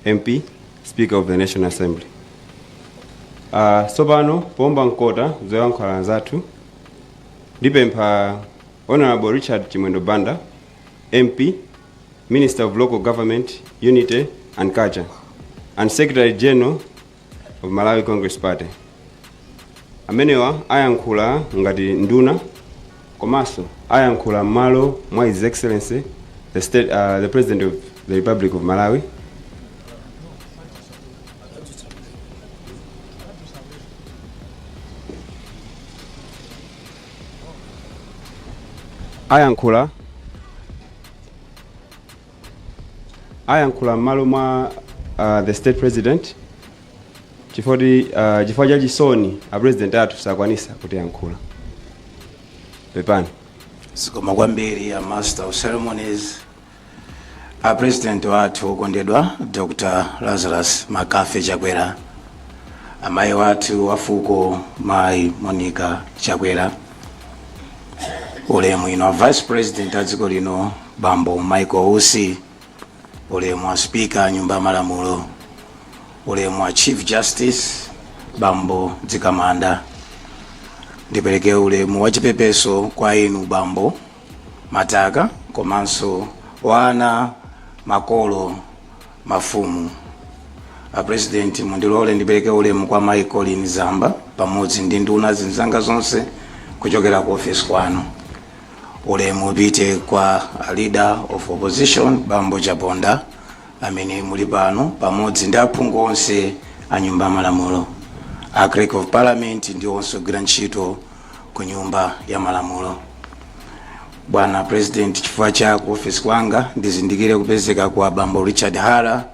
MP, Speaker of the National Assembly. Tsopano pomba mkota zoyankhula zathu, ndipempha Honorable Richard Chimwendo Banda, MP, Minister of Local Government, Unity and Culture, and Secretary General of Malawi Congress Party. Amenewa ayankhula ngati nduna, komanso ayankhula m'malo mwa His Excellency the President of the Republic of Malawi. Ayankhula m'malo mwa the State President, chifukwa cha chisoni a President athu sakwanisa kutiyankhula. Pepani. Zikomo kwambiri a Master of Ceremonies. A President wathu okondedwa Dr. Lazarus Makafe Chakwera, amayi wathu wafuko Mayi Monica Chakwera, ulemu ino a Vice President a dziko lino Bambo Michael Usi, ulemu wa Speaker a Nyumba ya Malamulo, ulemu wa Chief Justice Bambo Dzikamanda, ndipereke ulemu wa chipepeso kwa inu Bambo Mataka komanso wana, makolo, mafumu. A President, mundilole ndipereke ulemu kwa Mayi Colleen Zamba pamodzi ndi nduna zinzanga zonse kuchokera ku office kwanu. Ulemu upite kwa a Leader of Opposition Bambo Chaponda amene muli pano pamodzi ndi aphungu onse a Nyumba ya Malamulo, a Clerk of Parliament ndi onse ogwira ntchito ku Nyumba ya Malamulo. Bwana President, chifukwa cha ku office kwanga ndizindikire kupezeka kwa Bambo Richard Hara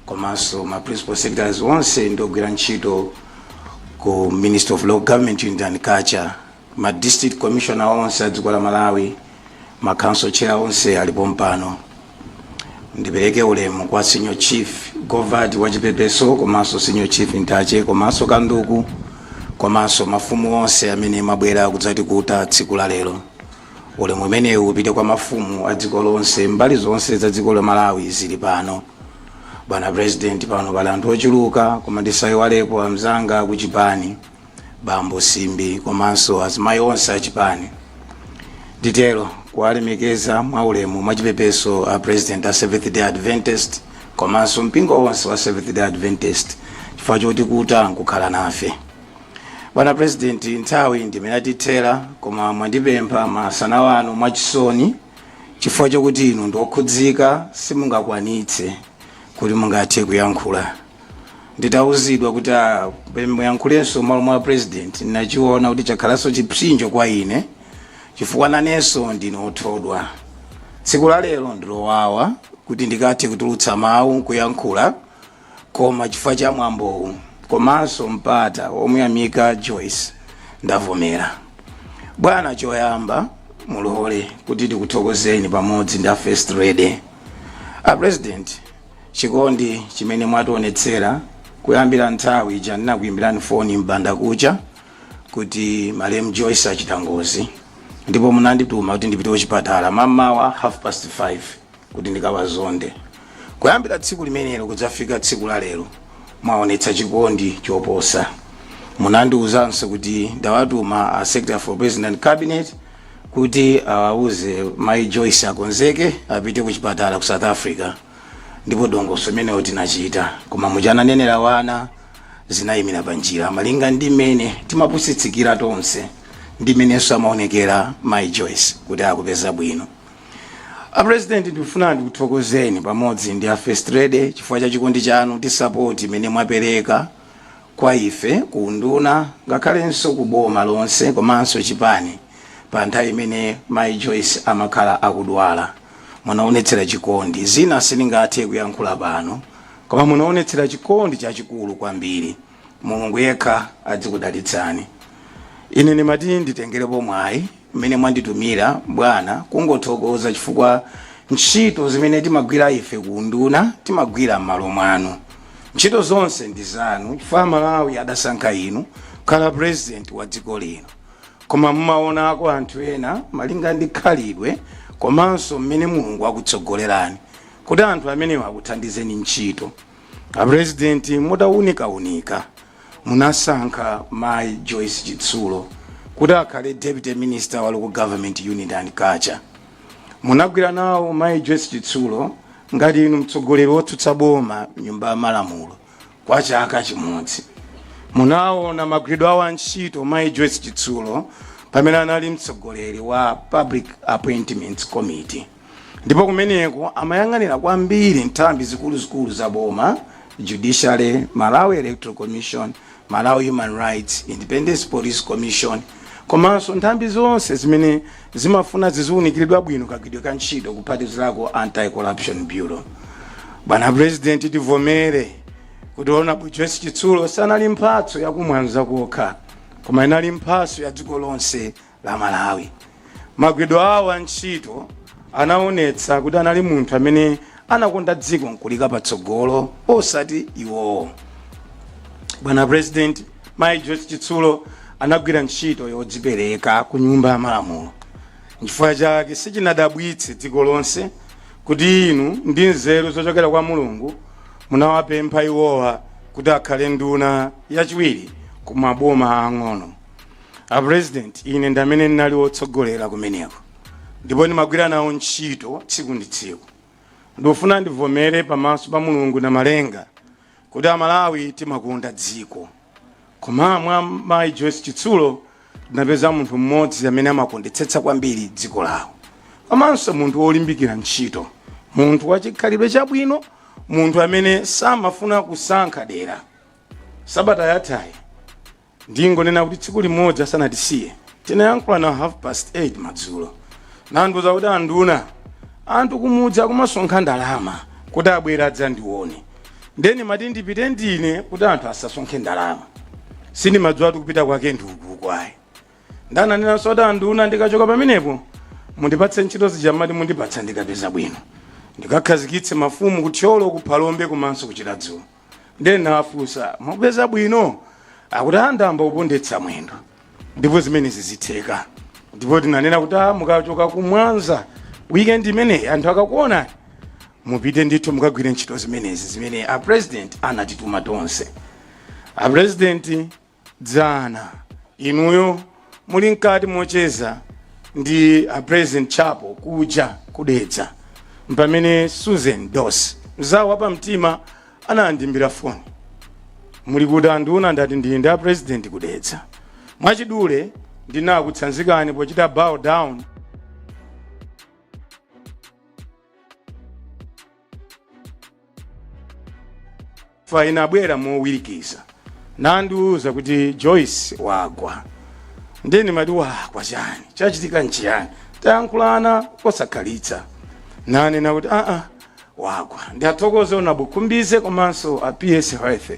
komanso ma principal secretaries onse ndi ogwira ntchito ku Ministry of Local Government, Unity and Culture, ma district commissioner onse a dziko la Malawi, ma council chair onse alipo mpano. Ndipereke ulemu kwa Senior Chief Govard wachipepeso komanso Senior Chief Ntache komanso Kanduku komanso mafumu onse amene mabwera kudzatikuta tsiku la lero. Ulemu umenewu upite kwa mafumu a dziko lonse, mbali zonse za dziko la Malawi zili pano. Bwana President, pano pali anthu ochuluka, koma ndisayiwalepo amzanga kuchipani, Bambo Simbi komanso azimayi onse achipani. Nditero kuwalemekeza mwaulemu mwachipepeso a President a Seventh Day Adventist komanso mpingo wonse wa Seventh Day Adventist chifukwa choti kuta nkukhala nafe. Bwana President, nthawi ndimene atithera, koma mwandipempha masana wanu mwachisoni chifukwa chokuti inu ndokhudzika, simungakwanitse kuti mungathe kuyankhula. Nditawuzidwa kuti muyankhulenso malo mwa President, nachiona kuti chakhalanso chipsinjo kwa ine chifukwa nanenso ndine othodwa. Tsiku la lero ndilowawa kuti ndikathe kutulutsa mawu kuyankhula, koma chifukwa cha mwambowu komanso mpata womuyamika Joyce, ndavomera. Bwana, choyamba mulole kuti ndikuthokozeni pamodzi ndi a First Lady. A President, chikondi chimene mwationetsera kuyambira nthawi ija ndinakuyimbirani foni mbanda kucha kuti malemu Joyce achita ngozi, ndipo munandituma kuti ndipite kuchipatala mamawa 5:30 kuti ndikawazonde. Kuyambira tsiku limenelo kudzafika tsiku la lero, mwaonetsa chikondi choposa. Munandiwuzanso kuti ndawatuma a Secretary for President and Cabinet kuti awauze Mayi Joyce akonzeke apite kuchipatala ku South Africa, ndipo dongosolo imeneyo tinachita. Koma muchananenera wana zinayimira pa njira malinga ndi mmene timapusitsikira tonse ndi mmenenso amaonekera Mayi Joyce kuti akupeza bwino. A President, ndikufuna ndikuthokozeni pamodzi ndi a First Lady chifukwa cha chikondi chanu ndi support imene mwapereka kwa ife ku nduna, ngakhalenso ku boma lonse komanso chipani. Pa nthawi imene Mayi Joyce amakhala akudwala, munaonetsera chikondi. Zina sindingathe kuyankhula pano, koma munaonetsera chikondi chachikulu kwambiri. Mulungu yekha adzikudalitsani. Ine ndimati nditengerepo mwayi mmene mwanditumira bwana kungothokoza chifukwa ntchito zimene timagwira ife ku nduna timagwira m'malo mwanu. Ntchito zonse ndi zanu chifukwa Malawi adasankha inu kukhala President wa dziko lino, koma mumaonako anthu ena malinga ndi khalidwe komanso mmene Mulungu akutsogolerani kuti anthu amenewo akuthandizeni ntchito. A President, mutawunikawunika munasankha Mayi Joyce Chitsulo kuti akhale Deputy Minister wa Local Government, Unity and Culture. Munagwira nawo Mayi Joyce Chitsulo ngati inu mtsogoleri wotsutsa boma Nyumba ya Malamulo kwa chaka chimodzi. Munaona magwiridwe awo a ntchito Mayi Joyce Chitsulo pamene anali mtsogoleri wa Public Appointments Committee, ndipo kumeneko amayang'anira kwambiri nthambi zikuluzikulu za boma, Judiciary, Malawi Electoral Commission, Malawi Human Rights, Independence Police Commission, komanso nthambi zonse zimene zimafuna ziziwunikiridwa bwino kagwiridwe ka ntchito, kuphatikizirako Anti-Corruption Bureau. Bwana President, tivomere kuti Honorable Joyce Chitsulo sanali mphatso yakumwanza kokha, koma inali mphatso ya dziko lonse la Malawi. Magwiridwe awo a ntchito anaonetsa kuti anali munthu amene anakonda dziko nkulika patsogolo, osati iwowo. Bwana President, Mayi Joyce Chitsulo anagwira ntchito yodzipereka ku Nyumba ya Malamulo. Nchifukwa chake sichinadabwitse dziko lonse kuti inu ndi nzeru zochokera kwa Mulungu munawapempha iwowa kuti akhale nduna yachiwiri ku maboma ang'ono. A President, ine ndi amene ndinali wotsogolera kumeneko ndipo ndimagwira nawo ntchito tsiku ndi tsiku. Ndikufuna ndivomere pamaso pa Mulungu na Malenga kuti Amalawi timakonda dziko, koma mwa Mayi Joyce Chitsulo tinapeza munthu mmodzi amene amakondetsetsa kwambiri dziko lawo, komanso munthu wolimbikira ntchito, munthu wachikhalidwe chabwino, munthu amene samafuna kusankha dera. Sabata yathayi, ndingonena kuti tsiku limodzi asanatisiye, tinayankhula na 8:30 madzulo, nandiuza kuti, "Anduna, anthu kumudzi akumasonkha ndalama kuti abwere adzandione, ndeni mati ndipite ndine kuti anthu asasonkhe ndalama." Sindimadziwa kuti kupita kwake ndikuku ayi. Ndananenanso kuti, "Anduna, ndikachoka pamenepo mundipatse ntchito zija mati mundipatsa ndikapeza bwino, ndikakhazikitse mafumu kuThyolo, kuPhalombe komanso kuChiradzulu." Ndiye nafunsa, "Mukupeza bwino?" Akuti andamba kupondetsa mwendo ndipo zimenezi zitheka. Ndipo tinanena kuti, "Ah, mukachoka kumwanza weekend imeneyi, anthu akakuonani, mupite ndithu mukagwire ntchito zimenezi zimene a President anatituma tonse." A President, dzana inuyo muli mkati mocheza ndi a President Chapo kuja kudedza, mpamene Susan Dos, mzawo wapamtima, anandimbira foni, "Muli kuti, anduna?" Ndati, "Ndili ndi a President kudedza." Mwachidule ndinakutsanzikani pochita bow down. Fa inabwera mowirikiza nandiuza kuti Joyce wagwa. Ndeni mati, "Wagwa chani? Chachitika nchiyani?" Tayankhulana kosakhalitsa, nanena kuti, "Aa, wagwa." Ndiathokoze unabukhumbize komanso a PS Health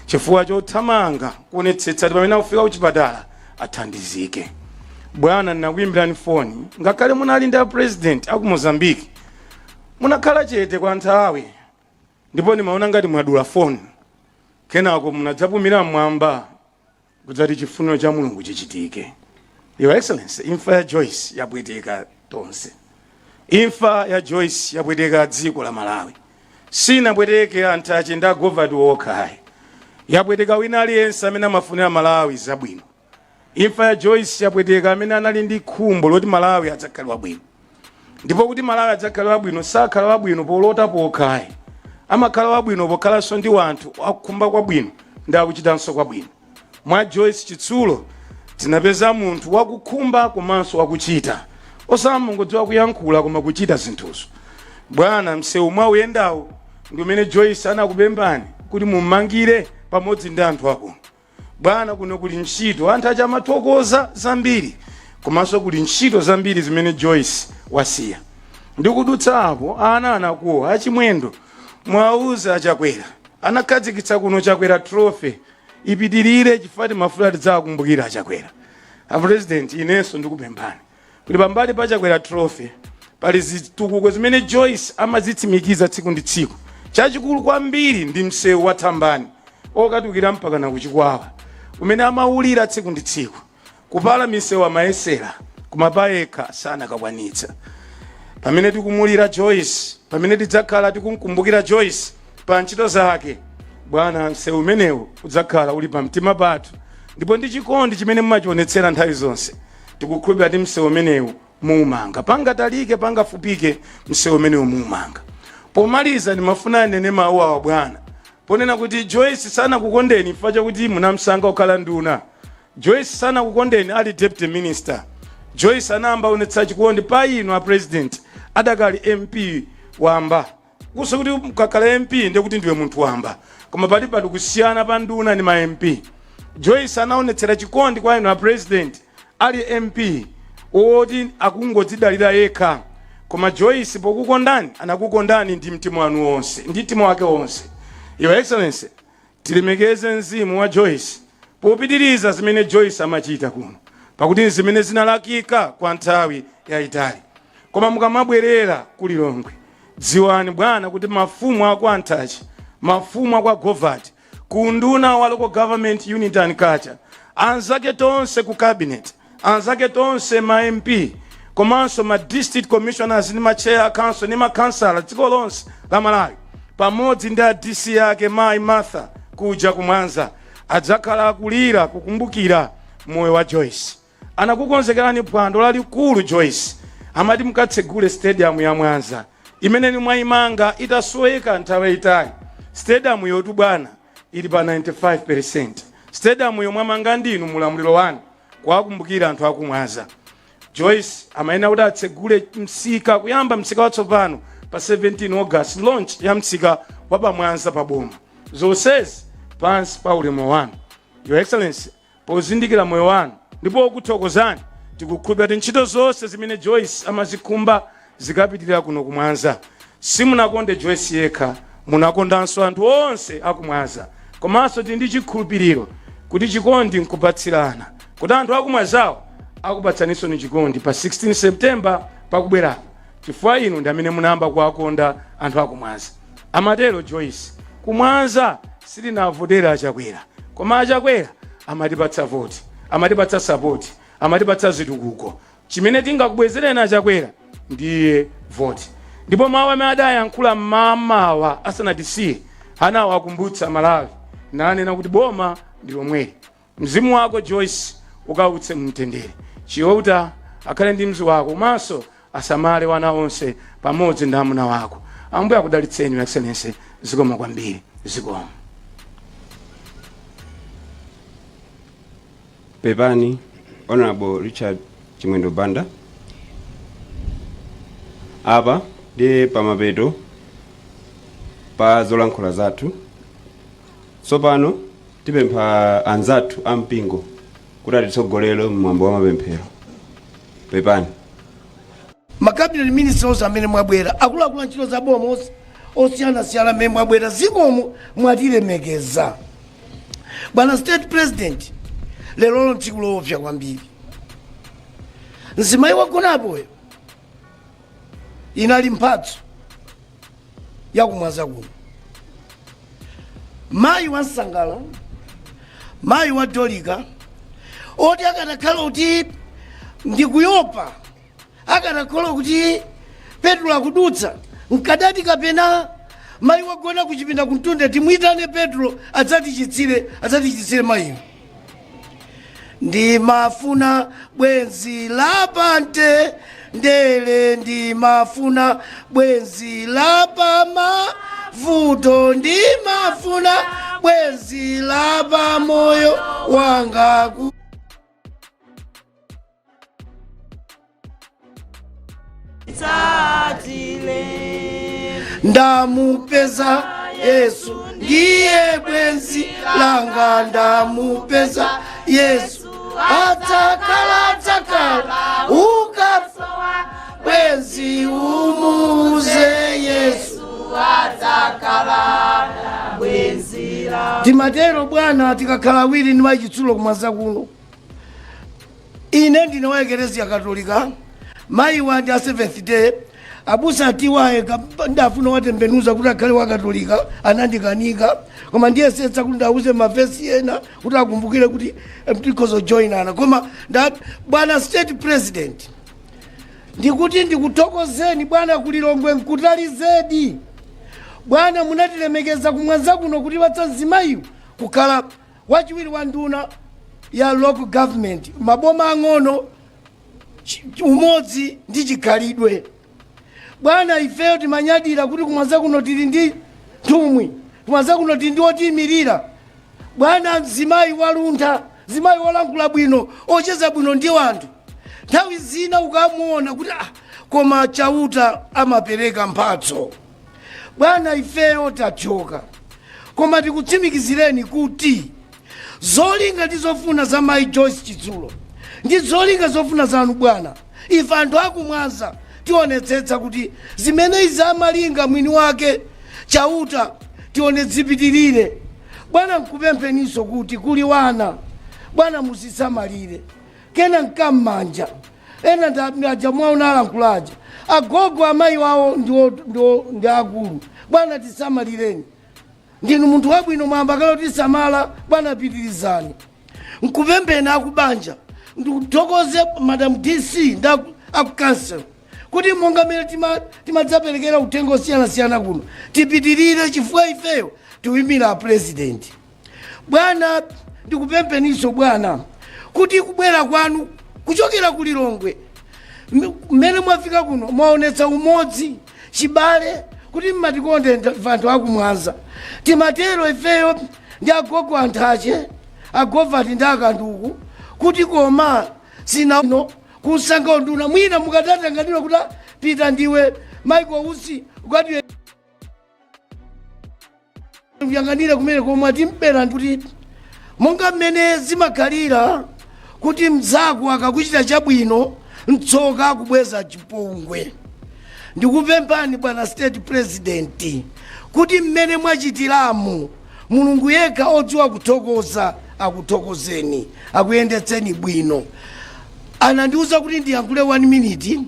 chifukwa chothamanga kuonetsetsa kuti pamene akufika kuchipatala athandizike. Bwana, ndinakuyimbirani foni ngakhale munali ndi a President aku Mozambique, munakhala chete kwa nthawi ndipo ndimaona ngati mwadula foni. Kenako munadzapumira mmwamba kudzati, "Chifuniro cha Mulungu chichitike." Your Excellency, imfa ya Joyce yapweteka tonse. Imfa ya Joyce yapweteka dziko la Malawi. Sinapweteke anthu achenda agovati okha ayi, yapweteka wina aliyense amene amafunira Malawi zabwino. Imfa ya Joyce yapweteka amene anali ndi khumbo loti Malawi adzakhale wabwino. Ndipo kuti Malawi adzakhale wabwino, sakhala wabwino polota pokhayi, amakhala wabwino pokhalanso ndi wanthu akukhumba kwabwino ndi akuchitanso kwabwino. Mwa Joyce Chitsulo tinapeza munthu wakukhumba komanso wakuchita, osamangodziwa kuyankhula koma kuchita zinthuzo. Bwana, msewu mwauyendawo ndi umene Joyce anakupembani kuti mummangire pamodzi ndi anthu akuno. Bwana, kuno kuli ntchito, anthu aja amathokoza zambiri, komanso kuli ntchito zambiri zimene Joyce wasiya. Ndikudutsa apo, ana anakuwa achimwendo, mwauza achakwera anakhazikitsa kuno Chakwera Trophy, ipitirire chifukwa timafuna tidzakumbukira achakwera. A President, inenso ndikupemphani kuti pambali pa Chakwera Trophy pali zitukuko zimene Joyce amazitsimikiza tsiku ndi tsiku. Chachikulu kwambiri ndi msewu wa Thambani okatukira mpaka na kuchikwawa, umene amawulira tsiku ndi tsiku. Kupala misewu amayesera, koma payekha sanakakwanitsa. Pamene tikumulira Joyce, pamene tidzakhala tikumkumbukira Joyce pa ntchito zake, Bwana, msewu umenewu udzakhala uli pamtima pathu, ndipo ndi chikondi chimene mumachionetsera nthawi zonse, tikukhulupirira kuti msewu umenewu muumanga. Pangatalike, pangafupike, msewu umenewu muumanga. Pomaliza, ndimafuna nene mawu awa, bwana, ponena kuti Joyce sanakukondeni chifukwa chakuti munamsankha kukhala nduna. Joyce sanakukondeni ali deputy minister. Joyce anayamba onetsa chikondi pa inu a president adakali MP wamba. Kuso kuti mukakhala MP ndekuti ndiwe munthu wamba, koma pali pali kusiyana pa nduna ndi ma MP. Joyce anaonetsera chikondi kwa inu a president ali MP woti akungodzidalira yekha. Koma Joyce pokukondani, anakukondani ndi mtima wanu wonse, ndi mtima wake wonse. Your Excellency, tilemekeze mzimu wa Joyce popitiriza zimene Joyce amachita kuno, pakuti zimene zinalakika kwa nthawi yayitali. Koma mukamabwerera ku Lilongwe, dziwani bwana kuti mafumu aku Anthachi, mafumu aku Govati, ku nduna wa Local Government, Unity and Culture, anzake tonse ku cabinet, anzake tonse ma MP, komanso ma district commissioners ndi ma chair council ndi makansala dziko lonse la Malawi, pamodzi ndi a DC yake mayi Martha kuja kumwanza, adzakhala akulira kukumbukira moyo wa Joyce. Anakukonzekerani phwando lalikulu. Joyce amati mukatsegule stadium ya Mwanza imene mwayimanga itasoweka nthawi yayitali. Stadium yotu, bwana, ili pa 95. Stadium yomwe mwamanga ndinu mulamuliro wanu, kuwakumbukira anthu akumwanza. Joyce amayenera kuti atsegule msika, kuyamba msika watsopano pa 17 August, launch ya msika wa pamwanza paboma. Zonsezi pansi pa ulemu wanu, Your Excellency. Pozindikira moyo wanu ndipo okuthokozani, tikukhulupirira kuti ntchito zonse zimene Joyce amazikhumba zikapitirira kuno kumwanza. Simunakonde Joyce yekha, munakondanso anthu onse akumwanza. Komanso tili ndi chikhulupiriro kuti chikondi nkupatsirana, kuti anthu akumwanzawo akupatsaninso ni chikondi pa 16 September pakubwerapo, chifukwa inu ndi amene munayamba kuwakonda anthu akumwanza. Amatero Joyce, kumwanza sitinavotera Achakwera, koma Achakwera amatipatsa voti, amatipatsa support, amatipatsa zitukuko. Chimene tingakubwezereni Achakwera ndiye voti. Ndipo mawu amene adayankhula mmamawa asanatisiye, anawakumbutsa Malawi nanena kuti boma ndi lomweli. Mzimu wako Joyce ukawutse mtendere. Chiuta akhale ndi mzimu wako, komanso asamale wana onse pamodzi ndi amuna wako. Ambuye akudalitseni, Your Excellency. Zikomo kwambiri, zikomo. Pepani, Honorable Richard Chimwendo Banda. Apa ndiye pamapeto pa zolankhula zathu. Tsopano tipempha anzathu ampingo kuti atitsogolere mwambo wa mapemphero. Pepani. Ma cabinet minister onse amene mwabwera, akuluakulu a ntchito za boma osiyanasiyana amene mwabwera, zikomo, mwatilemekeza. Bwana State President, lerolo tsiku loopsa kwambiri. Mzimayi wagonapoyo inali mphatso yakumwaza kuno, mayi wa Nsangala, mayi wa Dorika, oti akanakhala kuti ndikuyopa, akanakhala kuti Petro akudutsa, nkadati kapena mayi wagona kuchipinda kumtunda, timuyitane Petro adzatichitsire, adzatichitsire mayiyo. Ndimafuna bwenzi lapante ndere, ndimafuna bwenzi lapamavuto, ndimafuna bwenzi lapa moyo wanga ku Ndamupeza Yesu, ndiye bwenzi langa. Ndamupeza Yesu, adzakhala, adzakhala. Ukasowa bwenzi, umuze Yesu. Timatero bwana, tikakhala awiri ndi machitsulo kumwaza kuno. Ine ndine wa Ekelezia Katolika, mayi wandi a Seventh Day. Abusa atiwaye ndafuna watembenuza kuti akhale wa Katolika, anandikanika, koma ndiyesetsa kuti ndauze mavesi ena kuti akumbukire kuti tikhoza kujoinana. Koma bwana State President, ndikuti ndikuthokozeni bwana. Kulilongwe nkutali zedi. Bwana, munatilemekeza kumwanza kuno kuti watsa mzimayiyu kukhala wachiwiri wa nduna ya local government, maboma ang'ono, umodzi ndi chikhalidwe. Bwana, ifeyo timanyadira kuti kumwanza kuno tili ndi nthumwi, kumwanza kuno tili ndi otiyimirira. Bwana, mzimayi waluntha, mzimayi wolankhula bwino, ocheza bwino ndi wanthu. Nthawi zina ukamuona kuti ah, koma Chauta amapereka mphatso. Bwana, ifeyo tachoka, koma tikutsimikizireni kuti zolinga ndi zofuna za mayi Joyce Chitsulo ndi zolinga zofuna zanu bwana, ife anthu akumwanza tionetsetsa kuti zimene izi amalinga mwini wake Chauta tione zipitirire. Bwana, nkupempheninso kuti kuli wana, bwana, muzisamalire kena nkam'manja ena aja mwaona alankhulaja agogo, amayi wawo ndi akulu. Bwana, tisamalireni, ndinu munthu wabwino, mwamba kale tisamala. Bwana, pitirizani. Nkupempheni akubanja, ndikuthokoze Madam DC ndi aku council kuti monga mmene timadzaperekera uthenga osiyanasiyana kuno, tipitirire chifukwa ifeyo tiwimira a president. Bwana, ndikupempheninso bwana kuti kubwera kwanu kuchokera ku Lilongwe, mmene mwafika kuno mwaonetsa umodzi, chibale, kuti mmatikonde anthu akumwanza. Timatero ifeyo ndi agogo anthache agovati ndi akanduku kuti koma sina no kusankha nduna mwina mukatatanganidwa kuti "Ah, pita ndiwe Michael Usi ukati yang'anire kumene," komwe timbera kuti monga mmene zimakhalira kuti mzako akakuchita chabwino, mtsoka akubweza chipongwe. Ndikupemphani bwana state president kuti mmene mwachitiramu, Mulungu yekha odziwa kuthokoza akuthokozeni, akuyendetseni bwino. Anandiuza kuti ndiyankhule 1 minute,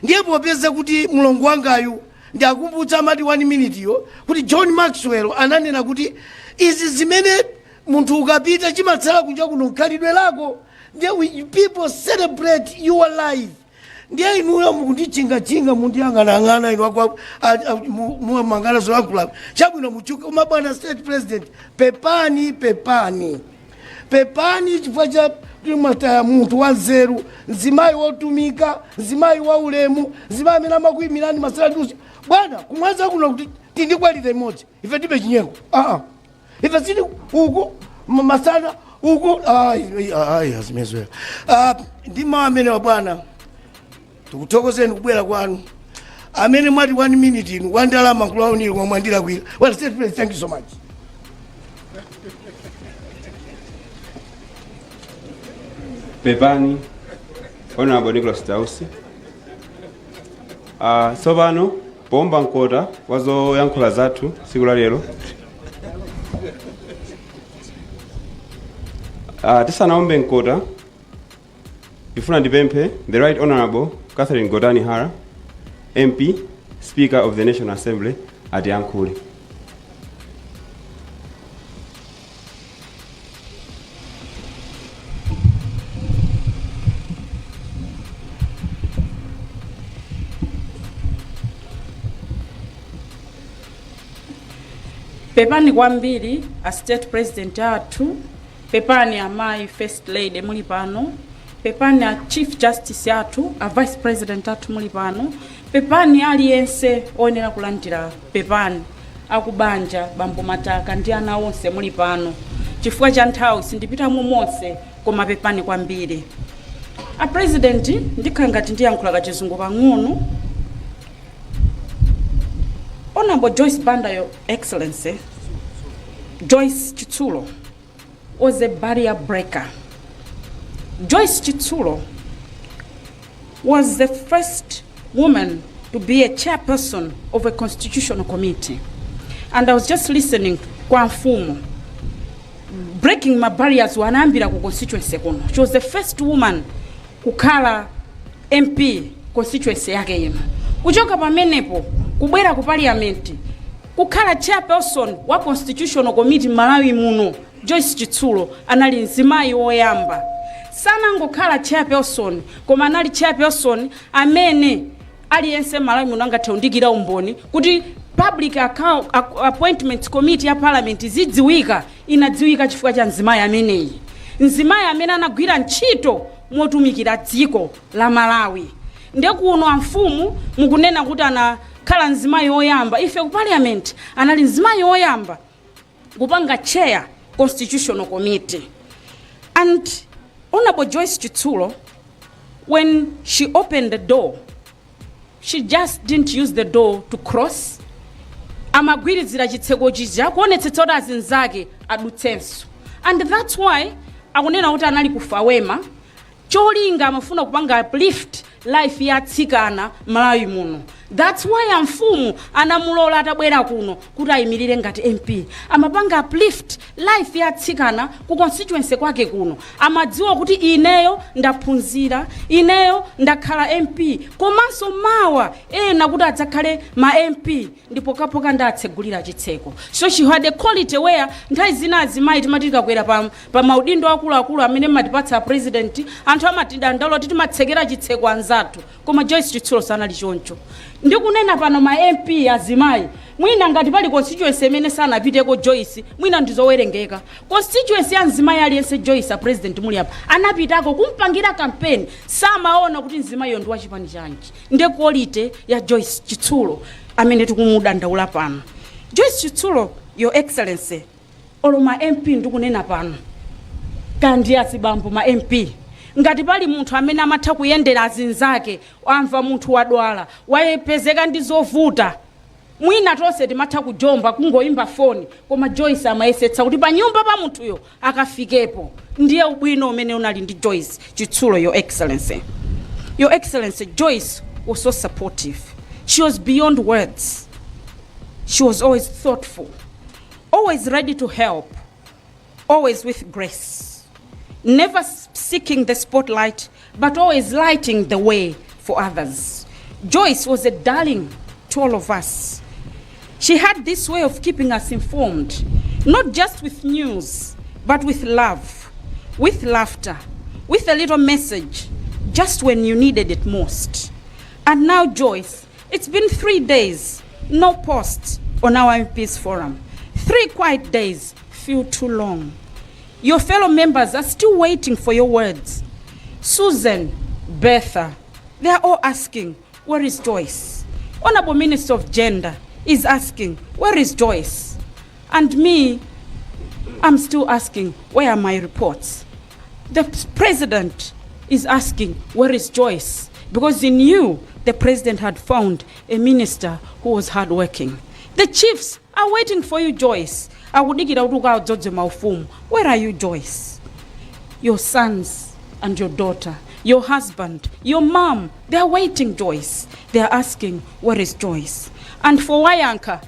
ndiye popeza kuti mlongo wangayu ndiakumbutsa amati 1 minute yo kuti John Maxwell ananena kuti izi zimene munthu ukapita chimatsala kunja kuno khalidwe lako, ndiye people celebrate your life. Ndiye inuyo mukundichinga-chinga, mundiyang'anang'ana inu mangana zolankhula chabwino muchuke. Koma bwana state president, pepani, pepani, pepani chifukwa cha kuti mwataya munthu wanzeru, mzimayi wotumika, mzimayi wa ulemu, mzimayi amene amakuyimirani masana ndi usiku. Bwana, kumwanza kuno kuti tindikwalire imodzi, ife tibe chinyengo, aa, ife sili uku masana uku, ayi ayi, azimezoya. Ndi mawu amenewa bwana, tikuthokozeni kubwera kwanu. Amene mwati 1 minute inu wandalama nkulauniri komwe mwandilakwira. Well, state president, thank you so much. Pepani, Honorable Nicholas Dausi. Tsopano pomba mkota wa zoyankhula zathu tsiku la lero, tisanaombe mkota, ndifuna ndipemphe the Right Honorable Catherine Gotani Hara, MP, Speaker of the National Assembly, atiyankhule. Pepani kwambiri a state president athu, pepani amayi first lady muli pano, pepani a chief justice athu, a vice president athu muli pano, pepani aliyense oyenera kulandira pepani, akubanja bambo Mataka ndi ana onse muli pano. Chifukwa cha nthawi sindipitamo monse, koma pepani kwambiri. A president, ndikhala ngati ndiyankhula kachizungu pang'ono. Honorable Joyce Banda, Your Excellency, Joyce Chitsulo was a barrier breaker. Joyce Chitsulo was the first woman to be a chairperson of a constitutional committee. And I was just listening kwa mfumu breaking ma barriers wanayambira ku constituency kuno. She was the first woman kukhala MP constituency yake ino. Kuchoka pamenepo kubwera ku parliament kukhala chairperson wa constitutional committee Malawi muno, Joyce Chitsulo anali mzimayi woyamba. Sanangokhala chairperson, koma anali chairperson amene aliyense Malawi muno angathe kundikira umboni kuti Public Appointments Committee ya Parliament zidziwika, inadziwika chifukwa cha mzimayi ameneyi, mzimayi amene anagwira ntchito motumikira dziko la Malawi. Ndekuno amfumu mukunena kuti anakhala mzimayi woyamba, ife ku Parliament anali mzimayi woyamba kupanga chair Constitutional Committee. And Honorable Joyce Chitsulo, when she opened the door, she just didn't use the door to cross. Amagwirizira chitseko chija kuonetsetsa kuti azinzake adutsenso. And that's why akunena kuti anali ku FAWEMA, cholinga amafuna kupanga uplift life ya atsikana Malawi muno. That's why amfumu anamulola atabwera kuno kuti ayimirire ngati MP. Amapanga uplift life ya atsikana ku constituency kwake kuno. Amadziwa kuti ineyo ndaphunzira, ineyo ndakhala MP, komanso mawa ena kuti adzakhale ma MP, ndipo kapoka ndatsegulira chitseko. So she had a quality where nthawi zina azimayi timati tikakwera pa maudindo akuluakulu amene matipatsa president, anthu amatidandaula kuti timatsekera chitseko anzathu, koma Joyce Chitsulo sanali choncho. Ndikunena pano, ma MP azimayi, mwina ngati pali constituency imene sanapiteko Joyce, mwina ndizowerengeka. Constituency ya mzimayi aliyense, Joyce, a President muli apa, anapitako kumpangira campaign. Samaona kuti mzimayiyo ndi wachipani chanji. Ndiye quality ya Joyce Chitsulo amene tikumudandaula pano. Joyce Chitsulo, Your Excellency, olo ma MP, ndikunena pano kandi azibambo ma MP, ngati pali munthu amene amatha kuyendera azinzake, amva munthu wadwala, wayepezeka ndi zovuta, mwina tonse timatha kujomba, kungoyimba foni, koma Joyce amayesetsa kuti pa nyumba pa munthuyo akafikepo. Ndiye ubwino umene unali ndi Joyce Chitsulo, Your Excellency. Your Excellency, Joyce was so supportive. She was beyond words. She was always thoughtful, always ready to help, always with grace, never seeking the spotlight, but always lighting the way for others. Joyce was a darling to all of us. She had this way of keeping us informed, not just with news, but with love, with laughter, with a little message, just when you needed it most. And now, Joyce, it's been 3 days, no post on our MPs forum. 3 quiet days feel too long. Your fellow members are still waiting for your words. Susan, Bertha, they are all asking, "Where is Joyce?" Honorable Minister of Gender is asking, "Where is Joyce?" And me, I'm still asking, "Where are my reports?" The president is asking, "Where is Joyce?" Because in you, the president had found a minister who was hardworking. The chiefs are waiting for you, Joyce. Akudikira kuti ukadzodze maufumu. Where are you, Joyce? Your sons and your daughter, your husband, your mom, they are waiting, Joyce. They are asking, "Where is Joyce?" And for Wayanka,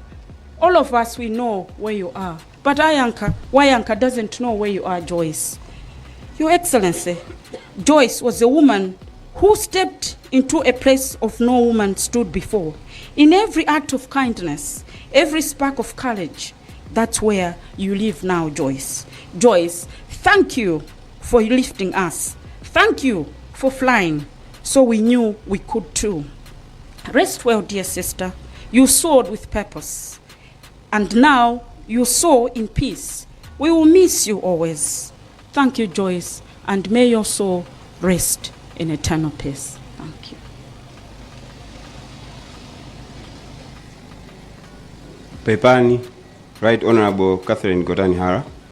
all of us, we know where you are. But Ayanka, Wayanka doesn't know where you are, Joyce. Your Excellency, Joyce was a woman who stepped into a place of no woman stood before. In every act of kindness, every spark of courage, that's where you live now, Joyce. Joyce, thank you for lifting us. Thank you for flying so we knew we could too. Rest well, dear sister. You soared with purpose. And now you soar in peace. We will miss you always. Thank you, Joyce, and may your soul rest in eternal peace. Thank you. Pepani, Right Honorable Catherine Gotani Hara.